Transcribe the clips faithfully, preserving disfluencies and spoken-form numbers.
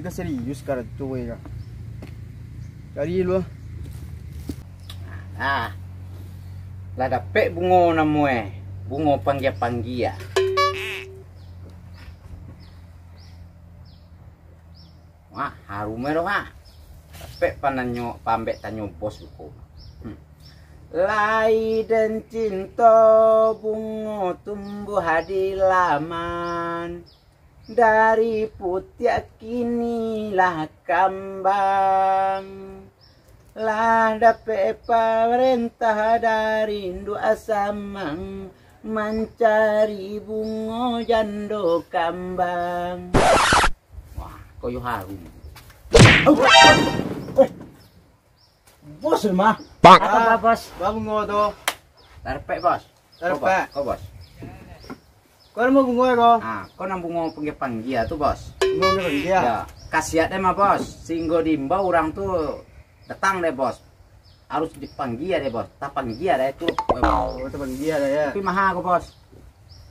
Dah serius sekarang tu, weh, kah? Cari dulu. Ah, lah dapek bungo namo eh. Bungo panggia-panggia. Wah, harum eh doh, ah. Dapek pananyo, pambek tanyo bos buko. Hmm. Lai den cinto bungo tumbuah di laman. Dari putiak kini lah kambang. Lah dapek parentah dari induak samang mancari bungo jando kambang. Wah, koyo harum. Bos mah. Apo, Bos? Ba bungo tu. Dapek, Bos. Dapek. Ko, Bos. Ko, Bos. Ko namo bungo ko? Ah, ko nan bungo panggia-panggia tu, Bos. Bungo panggia-panggia? Ya, kasiak deh mah, Bos. Singgo diimbau urang tu datang deh, Bos. Harus dipanggia deh, Bos. Tapanggia deh tu. Oh, tapanggia deh, ya. Tapi maha ko, Bos.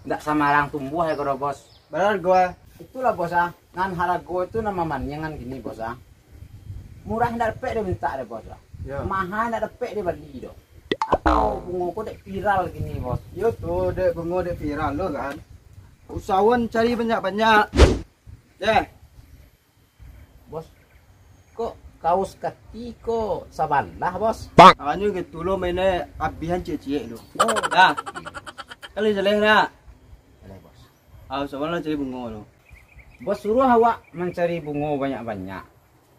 Ndak samarang tumbuah ya ko, Bos. Bara harago? Itulah, Bos, ah. Nan harago tu nan mamaniang nan kini, Bos, ah. Murah ndak dapek deh mintak deh, Bos, ah. Ya. Maha ndak dapek deh bali doh. Atau bungo ko dek viral kini, Bos. Yo tu, dek bungo dek viral lo kan. Usahawan cari banyak-banyak. Deh. Bos, kok kaus kati ko sabalah, Bos? Anyo gitu lo mainnya abihan ciek-ciek tu. Oh. Dah. Kali jeleh nak. Jeleh, Bos. Ah, usahawan lah cari bungo tu. Bos suruah awak mancari bungo banyak-banyak.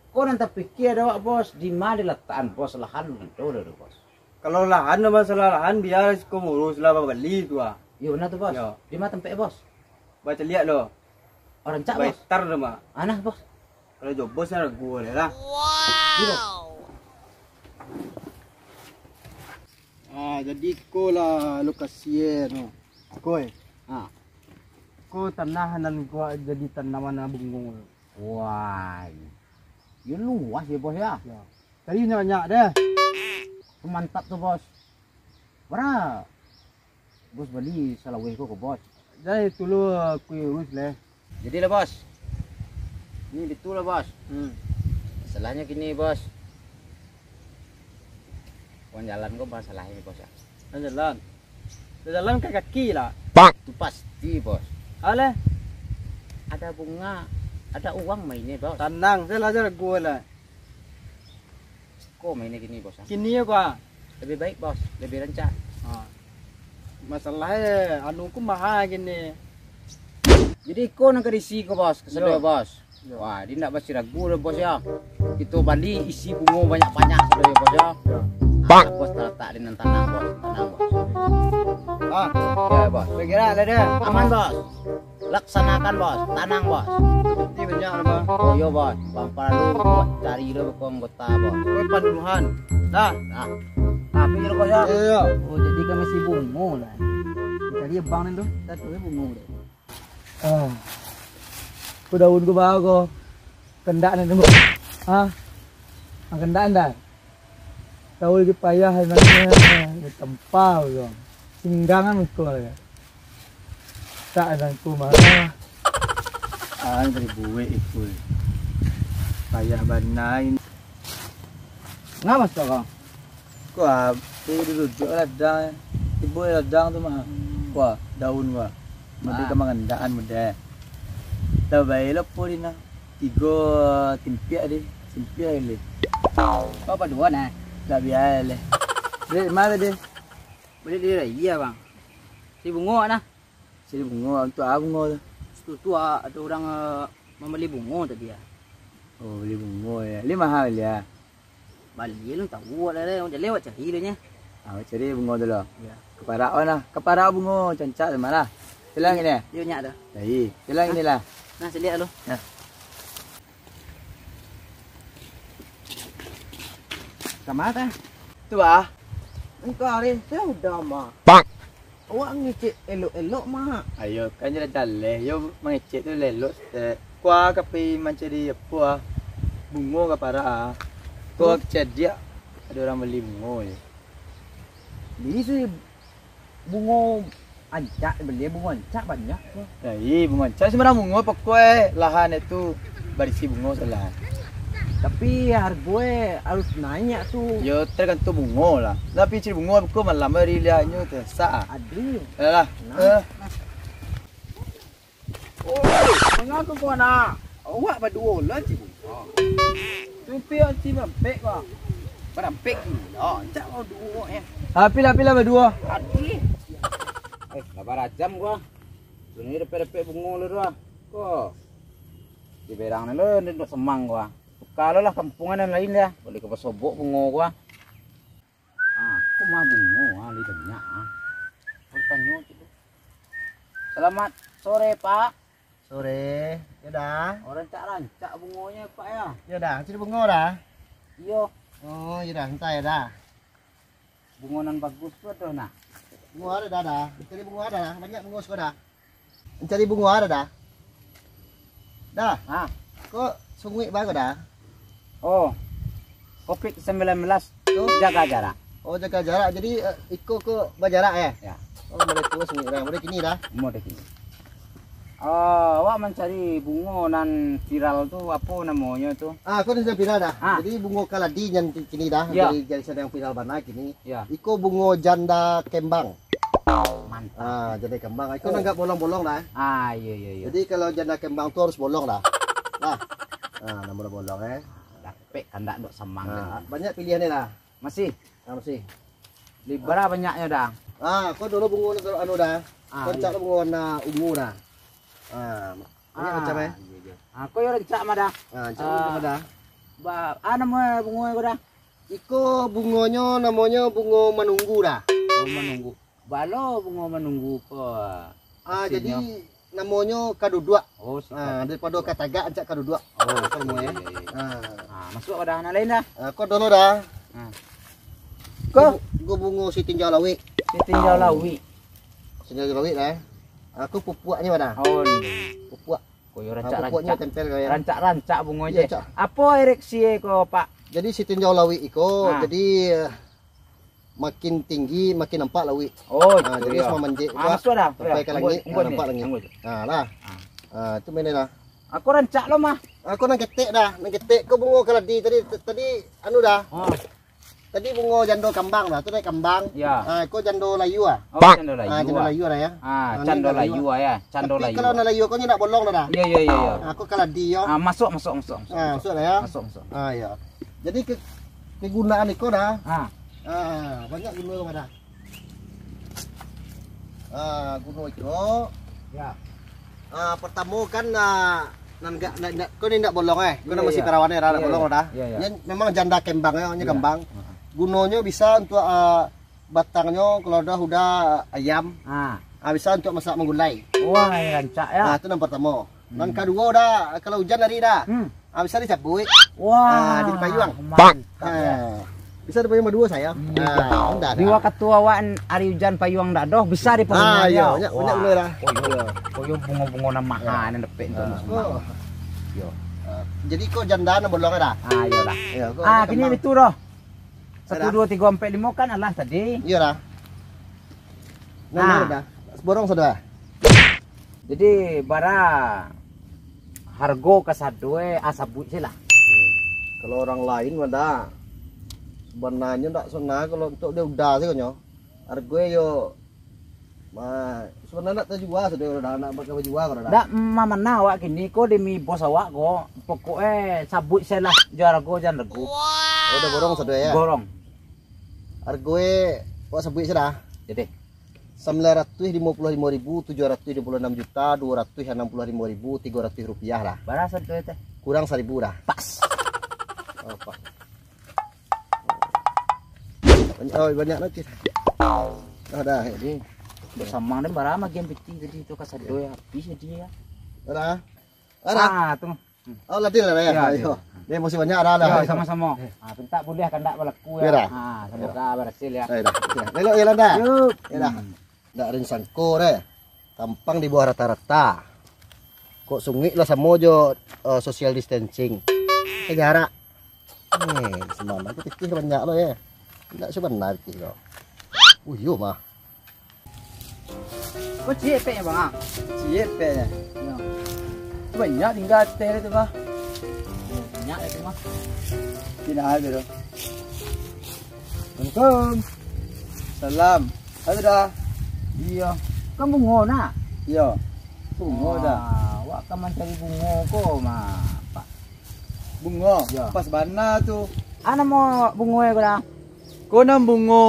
Ko nan tapikia dek awak, Bos, di ma dilatakan, Bos, lahan nan ado tu, Bos? Kalau lahan, masalah lahan, biar siko urus lah babali tu ah. Iyo, bana tu, Bos. Yo. Di ma tampek, Bos? Bacaliak lo. Rancak, Bos. Baetar tu mah. Anah, Bos. Kalau jo bos, harago deh lah. Iyo, Bos. Ah, jadi ko lah lokasi e no. Ko eh. Ah. Ko tanah nan ko jadi tanaman bungo. Wah. Yo luas yo, Bos, ya. Ya. Tadi banyak deh. Mantap tu, Bos. Bara Bos bali salaweh ko ko, Bos? Jadi tu lo, aku urus leh. Jadi lah, Bos. Ni bitu lah, Bos. Hmm. Masalahnyo kini, Bos. Wan jalan ko masalahnyo, Bos, ya. Wan jalan. Wan jalan ka kaki lah. Tu pasti, Bos. Alah. Ada bunga, ada uang mainnya, Bos. Tanang, saya lah harago lah. Ko mainnya kini, Bos, ah. Kini yo ko ah. Lebih baik, Bos, lebih rancak. Ha. Masalahnyo anu ko maha kini. Jadi ko nan ka diisi ko, Bos, ka sadonyo, Bos. Yo. Wah, jadi ndak basiragu doh, Bos, ya. Kito bali isi bungo banyak-banyak sadonyo, Bos, ya. Yo. Ah, Bos talatak di nan tanang, Bos. Tanang, Bos. Ah. Ya, Bos. Bagerak lah deh. Aman, Bos. Laksanakan, Bos. Tanang, Bos. Ini banyak lah, Bos. Oh, iyo, Bos. Bang paralu buat cari lo beko anggota, Bos. Oke, panuhan. Dah. Dah. Tapi lo, Bos, ya. Iyo, iyo. Oh, jadi kami si bungo lah. Cari abang ni tu. Dah tu bungo tu. Ah. Ko daun ko bawa ko. Kendak ni tu. Ha? Ah, kendak ndak? Tahu lagi payah nanya, ditempa ko. Singgangan ko lah. Tak nangku mah. Ah, dari buek itu. Payah bana ini. Ngapa stok kau? Ko apo dirujuk ladang. Tibo ladang tu mah. Wah, daun wah. Mode ka mangandaan mode. Tabai lo pulina. Tigo timpiak deh. Timpiak deh. Kau apa dua nah? Tak biar leh. Dek, mana deh? Beli di raya, Bang. Si bungo nah. Cari bungo, untuak apo bungo tu? Situ tu, ah, ado urang, eh, mambali bungo tadi, ah. Oh, bali bungo, ya. Lai mahal, ya? Bali, alun tahu, lah, lah. Jaleh awak cari dulu, nya. Ah, awak cari bungo dulu. Ya. Kaparak awak nah. Kaparak bungo, cancak tu mah lah. Jalan kini? Yo, nyak tu. Lai. Jalan kini lah. Nah, caliak dulu. Nah. Ka ma tah? Tu, ah. Engkau hari sudah, Mak. Awak ngecek elok-elok, Mak. Ayo, kan jalan-jalan. Yo, mangecek tu elok-elok, Stek. Kua ka pai mancari apo, ah? Bungo ka parak, ah. Kua cadiak, ado urang bali bungo je. Bali si bungo ancak, bali bungo ancak banyak tu. Yo, ih, bungo ancak. Sambarang bungo pokok e, lahan itu. Barisi bungo salah. Tapi hargo e harus naiak tu. Yo, tergantung bungo lah. Tapi cari bungo buko malam hari liaknyo tersak ah. Aduh. Yalah. Nah. Eh. Oh, manga tu ko nak? Awak baduo lah, Cik. Sumpik, Cik, mampek ko. Barampek gilo. Cak ko duo, eh. Ha, pilih, pilih baduo. Aduh. Eh, lah barajam ko. Sini dapek-dapek bungo lah tu ah. Ko. Di berang ni lo, ni dok semang ko ah. Tuka lo lah kampuang nan lain dia. Boleh ka basobok bungo ko ah. Ah, ko mah bungo ah, lai banyak ah. Boleh tanyo cik tu. Selamat sore, Pak. Sore. Yo dah. Oh, rancak-rancak bungonyo, Pak, ya? Yo dah, cari bungo dah. Iyo. Oh, yo dah, santai dah. Bungo nan bagus tu ado nah. Bungo ado dah, dah. Cari bungo ado dah. Banyak bungo siko dah. Cari bungo ado dah. Dah. Ha. Ko sunguik bae ko dah. Oh. Covid sembilan belas tu jaga jarak. Oh, jaga jarak. Jadi, eh, iko ko bajarak, eh? Ya. Oh, model tu sunguik dah. Model kini dah. Model kini. Ah, awak mancari bungo nan viral tu, apo namonyo tu? Ah, ko nan viral dah. Ah. Jadi bungo kaladi nan kini dah, ya, jadi, jadi sadang viral bana kini. Ya. Iko bungo janda kembang. Mantap. Ah, janda kembang. Iko nan agak bolong-bolong dah. Ah, iyo, iyo, iyo. Jadi kalau janda kembang tu harus bolong dah. Nah. Ah, nan bolong-bolong, eh. Dapek kandak dok samang. Ah, banyak pilihan ni lah. Masih? Ah, masih. Bara banyaknyo dah. Ah, ko dulu bungo anu dah. Ah, ko rancak bungo warna ungu dah. Ah, banyak macam, eh. Iyo, iyo. Ah, ko yo rancak mah dah. Ah, rancak mah dah. Ba, ah, namo bungo ko dah? Iko bungonyo namonyo bungo manunggu dah. Oh, manunggu. Balo bungo manunggu ko. Ah, jadi namonyo kaduduak. Oh, ah, daripado katagak rancak kaduduak. Oh, namonyo. Iyo, iyo. Ah. Ah, masuak ka nan lain dah. Ah, ko dulu dah. Ah. Ko? Ko bu-, ko bungo si tinjau lawik. Si tinjau lawik. Si tinjau lawik dah. Ah, ko pupuaknyo dah. Oh, ni. Pupuak. Ko yo rancak-rancak. Rancak-rancak bungo je. Apo ereksi ko, Pak? Jadi si tinjau lawik iko, jadi, eh, makin tinggi, makin nampak lawik. Oh, ah, jadi samo manjek. Ah, masuak dah. Sampai ka langik, nampak langik. Ah, lah. Ah, tu main lah. Ako rancak lo mah. Ako nan ketek dah, nan ketek ko bungo kaladi tadi, tadi anu dah. Tadi bungo jando kambang lah, tu naik kambang. Ya. Ah, ko jando layu ah. Oh, jando layu. Ah, jando layu lah ya. Ah, cando layu ah ya. Cando layu. Tapi kalau nak layu ko nyo nak bolong dah. Iya, iya, iya, iya. Ah, ko kaladi yo. Ah, masuk, masuk, masuk, masuk. Ah, masuk lah ya. Masuk, masuk. Ah, iya. Jadi ke, kegunaan iko dah. Ah. Ah, banyak guno iko dah. Ah, guno iko. Ya. Ah, pertamo kan, ah, nan gak, nan, nan, ko ni ndak bolong eh. Ko masih perawan eh, ndak bolong dah. Iya, iya. Nyo memang janda kembang eh, nyo kembang. Gunonyo bisa untuk, ah, batangnyo kalau dah udah ayam. Ah. Ah, bisa untuk masak manggulai. Wah, rancak ya. Ah, itu nan pertamo. Nan kaduo dah, kalau ujan hari dah. Hmm. Ah, bisa dicabuik. Wah, ah, di payuang. Mantap ya. Ah. Bisa di payuang baduo sayo. Hmm. Ah, ndak. Di wakatu awak hari ujan payuang dak doh, bisa di payuang. Ah, iya, banyak, banyak guno dah. Oh, iya. Oh, iya, bungo-bungo nan maha nan dapek tu. Ah. Iya. Ah, jadi ko janda nan bolong dah. Ah, iya dah. Iya, ko. Ah, kini itu doh. Satu, duo, tigo, ampek, limo kan alah tadi. Iya dah. Nah, dah. Borong sudah. Jadi, bara hargo kasadoe, ah, sabuik se lah. Hmm. Kalau urang lain mah ndak, sabananyo ndak salah kalau untuak dia udah se konyo. Hargoe yo, ma, sabananyo ndak tajua sadonyo dah, ndak bakal bajua ko dah. Ndak mamana awak kini ko demi bos awak ko, pokok e sabuik se lah jo hargo jan regu. Oh, udah borong sadonyo ya? Borong. Hargoe awak sabuik se dah. Jadi. Sambilan ratuih limo puluah limo ribu tujuah ratuih duo puluah anam juta duo ratuih anam puluah limo ribu tigo ratuih rupiah lah. Bara sadonyo teh? Kurang saribu dah. Pas. Oh, pas. Banyak, oh, banyak lah, Cik. Dah, dah. Jadi, bersama ni bara magian piti tadi tu kasadoe habis jadi ya. Dah. Dah. Ah, tu. Oh, latih lah ya. Ya, ayo. Ya. Dia masih banyak dah lah. Ya, sama-sama. Ah, pinta buliah kandak balaku ya. Ya dah. Ah, semoga berhasil ya. Ya dah. Ya. Elok ya, Landa. Yuk. Ya dah. Hmm. Ndak rin sangko deh. Tampang di bawah rata-rata. Kok sunguik lah samo jo, eh, social distancing. Eh, jarak. Eh, semalam aku tikih banyak lo ya. Ndak sebenar tikih lo. Oh, iyo mah. Kok ciek peknya, Bang, ah? Ciek peknya. Ya. Banyak tinggal teh tu, Bang. Banyak itu mah. Tidak ada doh. Assalamualaikum. Salam. Halo dah. Iyo. Kan bungo nak? Iyo. Bungo dah. Wah, awak ka mancari bungo ko mah, Pak. Bungo? Iyo. Pas bana tu. Ah, namo bungo ko dah? Ko nan bungo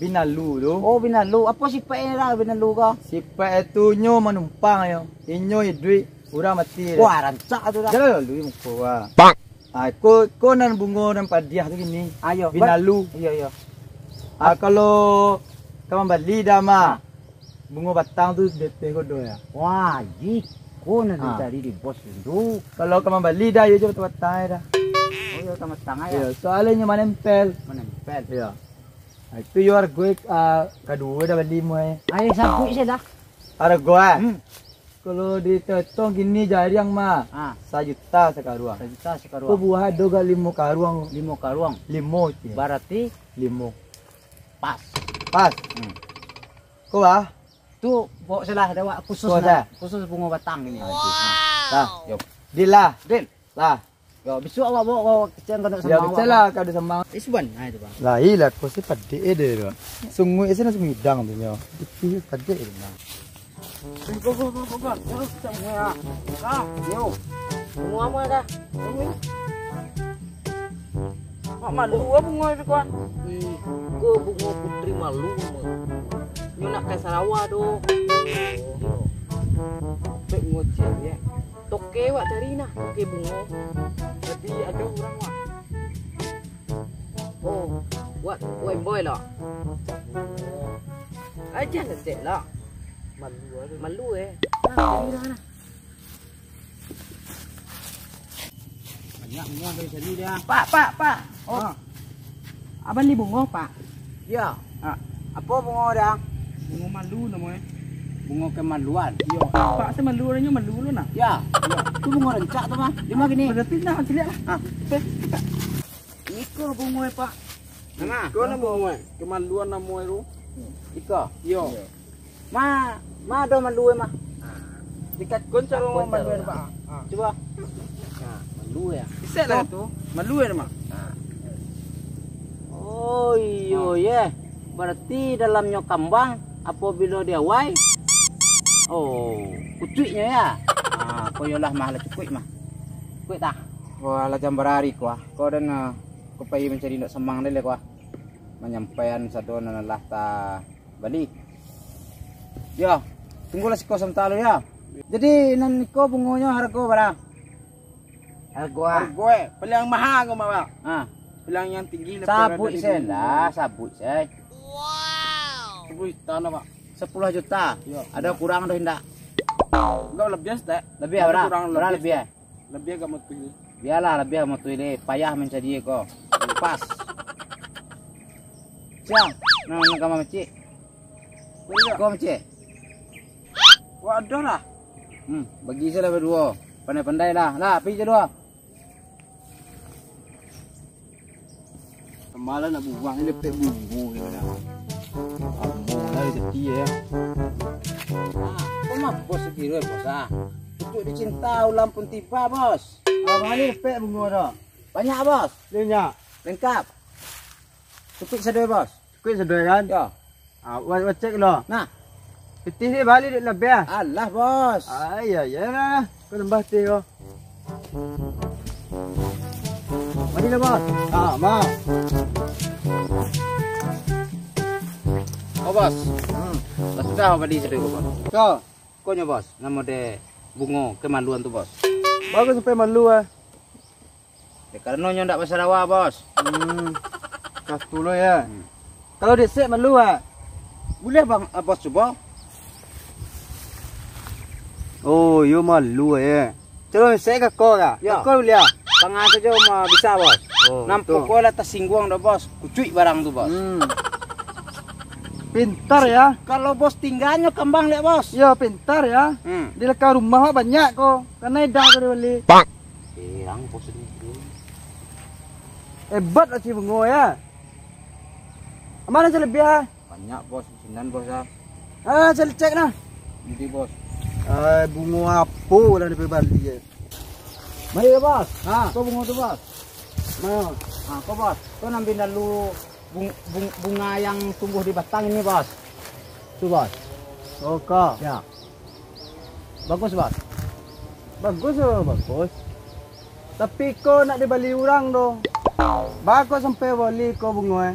binalu tu. Oh, binalu. Apo sipaiknyo dah binalu ko? Sipaik tu nyo manumpang yo. Inyo iduik, urang mati dah. Wah, rancak tu dah. Jan lalui muko wak. Pak. Ah, ko, ko nan bungo nan padiah tu kini. Ayo, binalu. Iyo, iyo. Ah, kalau ka mambali dah mah. Bungo batang tu D P ko do ya. Wah, iko nan dicari di bos tu. Kalau ka mambali dah, iyo jo batang-batang dah. Oh, iyo, batang-batang ya. Iyo, soalnyo manempel. Manempel. Iyo. Ah, itu yo hargo, ah, kaduo dah bali muai. Ayo, sabuik sajo dah. Hargo, ah? Hmm. Kalau ditotong kini jariang mah, ah, sajuta sakaruang. Sajuta sakaruang. Ko buah ado gak limo karuang? Limo karuang. Limo je. Barati? Limo. Pas. Pas. Hmm. Ko, ah? Tu pokok salah dah, wak, khusus dah. Khusus bungo batang ini. Nah, yo. Deal lah. Deal. Lah. Yo, bisuak awak bawa, bawa kecek ka Dok Samang. Yo, kecek lah ka Dok Samang. Eh, suban. Nah, itu, Bang. Lah, ilah, ko si padek eh, deh, tu. Sunguik si nak sumidang tu, nyo. Itu padek eh, nah. Eh, go, go, go, go, go. Terus kita bungo, ah. Ah, yo. Bungo apo dah? Bungo. Mak malu ah bungo tu, kawan. Ih, ko bungo putri malu mah. Nyo nak ka sarawa tu. Pek ngocek ya. Toke wak cari nah, toke bungo. Jadi ado urang wak. Oh, wak, wak imbau lah. Aja lah cek lah. Malu ah tu. Malu eh. Nah, cari lah nah. Banyak bungo dari tadi dia. Pak, Pak, Pak. Oh. Ah. Abang bali bungo, Pak? Iyo. Ah. Apo bungo dia? Bungo malu namonyo. Bungo kemaluan. Iyo. Pak, se malu, orangnya malu lu nah. Yo. Yo. Tu bungo rancak tu, Bang. Di ma kini? Berarti nah, ciliak lah. Ah. Oke. Iko bungo, Pak. Nah, iko nah bungo, kemaluan namonyo tu. Iko. Yo. Iyo. Ma, ma ado malu eh, ma. Dikakun caro malu eh, Pak. Ah. Cubo. Nah, malu ya. Isek lah tu. Malu eh, ma. Oh, iyo, ye. Berarti dalamnyo kambang, apabilo diawai, oh, kucuiknyo ya. Ah, ko iyolah mah lah cukuik mah. Cukuik tah. Wah, lah jam barari ko ah. Ko dan, ah, ko pai mancari Dok Samang deh lah ko ah. Manyampaian sado nan lah ta bali. Yo, tunggulah siko sabanta lu yo. Jadi, nan iko bungonyo hargo bara? Hargo, ah. Hargo, eh. Paling maha ko, Mak, Pak. Ah. Paling yang tinggi lebih. Sabuik dari sajo lah, sabuik sajo. Wow. Sepuluh juta, no, Pak. Sepuluh juta. Yo. Ado kurang ado indak? Enggak, lebih, Stek. Lebih bara? Kurang lebih, eh? Lebih agak matuih. Bialah, lebih agak matuih deh. Payah mancari ko. Pas. Siang. Nah, nak kamar mecik. Ko mecik. Wah, ado lah. Hmm, bagi sajo lah baduo. Pandai-pandai lah. Lah, pi sajo duo. Samalam nak bubuang ni lepek bungo ni dah. Bungo lah jadi ya. Ah, ko mah bos sakiro, bos, ah. Untuk dicinta ulang pun tiba, bos. Ah, bali lepek bungo tu. Banyak, bos. Banyak. Lengkap. Cukuik sado, bos. Cukuik sado kan? Yo. Ah, wa-, wacek lo. Nah. Pitih ni bali dek labiah. Alah, bos. Ah, iyo, iyo lah. Ko tambah tih ko. Bali lah, bos. Ah, ma. Oh, bos. Hmm. Lah sudah bali sado ko, bos. Ko. Ko nyo, bos. Namo de bungo kemaluan tu, bos. Bagus sampai malu, eh. Dek karano nyo ndak basarawa, bos. Hmm. Kas tu lo ya. Hmm. Kalau dek sek malu, ah. Buliah, bang, ah, bos, cubo. Oh, yo malu, eh. Cubo sek ka ko ka? Yo. Ka ko buliah. Pangah sajo mah bisa, bos. Oh, nan pokok lah tasingguang doh, bos. Kucuik barang tu, bos. Hmm. Pintar ya. Kalau bos tingganyo kambang liak, bos. Yo, pintar ya. Hmm. Di lakang rumah banyak ko. Karena edang ko dibali. Pak. Pirang bos ni. Hebat lah si bungo ya. Mana calebiah? Banyak, bos, sinan, bos, ah. Ah, cari cek nah. Nanti, bos. Eh, bungo apo lah dibali ya? Mari, Bos. Ha. Ko bungo tu, Bos. Mano? Ha, ko, Bos. Ko nan binalu bung-, bung-, bunga yang tumbuh di batang ini, Bos. Tu, Bos. Oh, ko. Ya. Bagus, Bos. Bagus, oh, bagus. Tapi ko nak dibali urang tu. Baa kok sampai bali ko bungo, eh?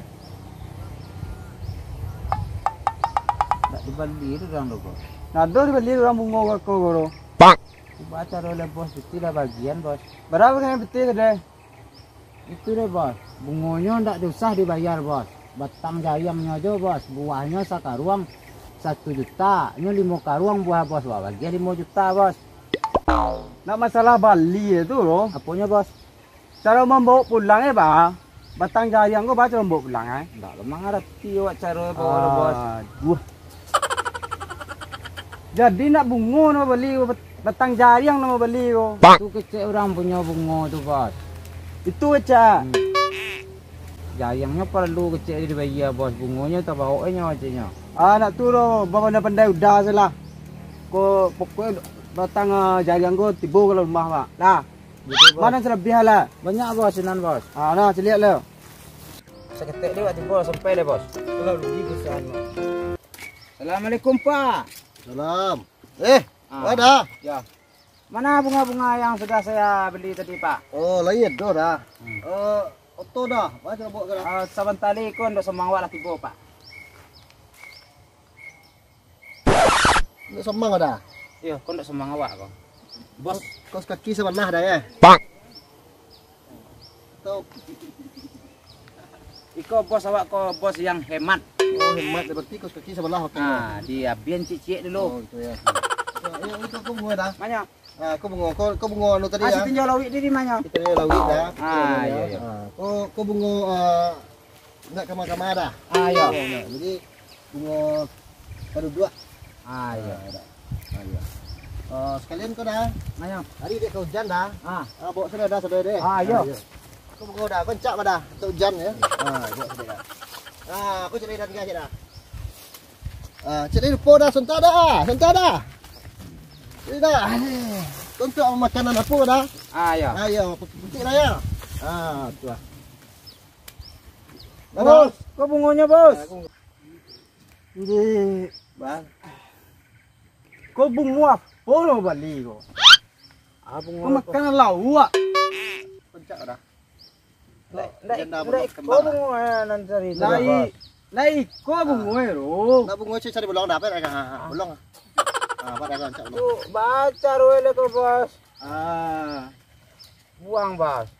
Nak dibali tu urang tu, Bos. Nah, tu dibali urang bungo ko, ko, ko tu. Baa caro lah, Bos, pitih lah bagian, Bos. Bara bagian pitih tadi? Itu deh, Bos. Bungonyo ndak usah dibayar, Bos. Batang jariangnyo jo, Bos. Buahnyo sakaruang satu juta. Nyo limo karuang buah, Bos. Wah, bagian limo juta, Bos. Nak masalah bali tu, lo. Aponyo, Bos? Caro mambaok pulang, eh, ba? Batang jariang ko, ba, caro mambaok pulang, eh? Ndak lo mangarati awak caro bawa lo, Bos. Aduh. Jadi nak bungo nak bali ko, bat-, batang jariang nak bali ko. Tu kecek urang punyo bungo tu, Bos. Itu kecek. Hmm. Jariangnyo paralu kecek dibayia, Bos. Bungonyo tabaok nyo keceknyo. Ah, nak tu lo, bapandai-pandai udah se lah. Ko, pokoknyo batang, ah, jariang ko tibo ka rumah, Pak. Lah. Gitu, Bos. Mano salabiah lah? Banyak, Bos, sinan, Bos. Ah, nah, caliak lah. Saketek dek, tibo sampai deh, Bos. Kalau rugi perusahaan, Bos. Assalamualaikum, Pak. Salam. Eh, ah. Wah, dah. Ya. Mana bunga-bunga yang sudah saya beli tadi, Pak? Oh, lai ado dah. Hmm. Eh, oto dah. Mana coba buat dah? Ah, sabanta lai ko ndak samang awak lah tibo, Pak. Ndak samang dah. Iyo, ko ndak samang awak ko. Bos. Kaus kaki sabalah dah, ya? Pak. Atau iko bos awak ko bos yang hemat. Oh, hemat, berarti kaus kaki sabalah, oke. Ah, diabian ciek-ciek dulu. Oh, gitu ya. Ya, ya, itu ko bungo dah. Mano? Ah, ko bungo, ko, ko bungo anu tadi, ah, ya. Situ tinjau lawik tadi mano? Situ tinjau lawik dah. Ah, ya, ya. Ah, ko, ko bungo, ah, Ndak kama-kama dah. Ah, iyo. Oh, nah, jadi bungo kaduduak. Ah, iyo. Ah, dah. Ah, iyo. Oh, sakalian ko dah. Ayo. Hari dek ka ujan dah. Ah. Ah, baok sado dah, sado deh. Ah, iyo. Ah, iyo. Ko bungo dah, ko rancak mah dah, untuak ujan ya. Ah, baok sado dah. Ah, ko cari dah tiga cek dah. Ah, cari lupo dah, sontak dah. Sontak dah. Ini dah. Ko untuak makanan apo dah? Ah, iyo. Ah, iyo, putik dah ya. Ah, tu lah. Bos, ko bungonyo, Bos? Ndik. Bang. Ko bungo apo lo bali ko? Ah, bungo ko makan lauak. Pencak dah. Ndak, ndak, ndak iko bungo, eh, nan cari tu, Bos. Lai, lai iko bungo, eh, lo. Ndak bungo cari buluang dah, apa dah? Buluang. Ah, apa dah, pencak buluang. Tu, baca ro le ko, Bos. Ah. Buang, Bos.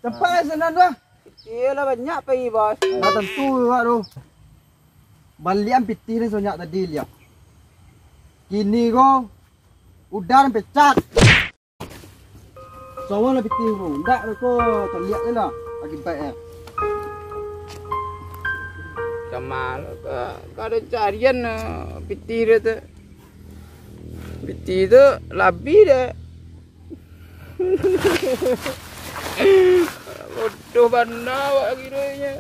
Capat lah sinan tu lah. Pitih lah banyak pai, Bos. Nah, tantu awak tu. Balian pitih ni sabanyak tadi liak. Kini ko, udah pecat. Sawa lah pitih ko. Ndak ko, taliak je lah akibatnyo. Sama lah, ka-, kada carian, eh, pitih dia tu. Pitih tu labiah deh. Bodoh bana awak kironyo.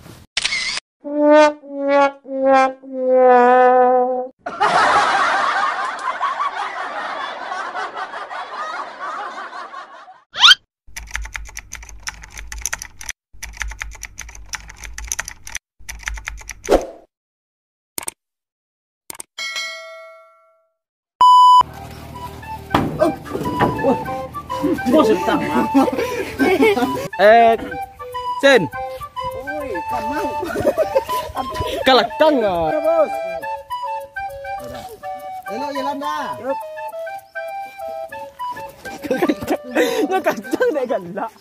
Bos datang, ah. Eh, Sen. Oi, kamau. Kalakang, ah. Ya, Bos. Elok jalan dah. Yup. Nyo kacang dek galak.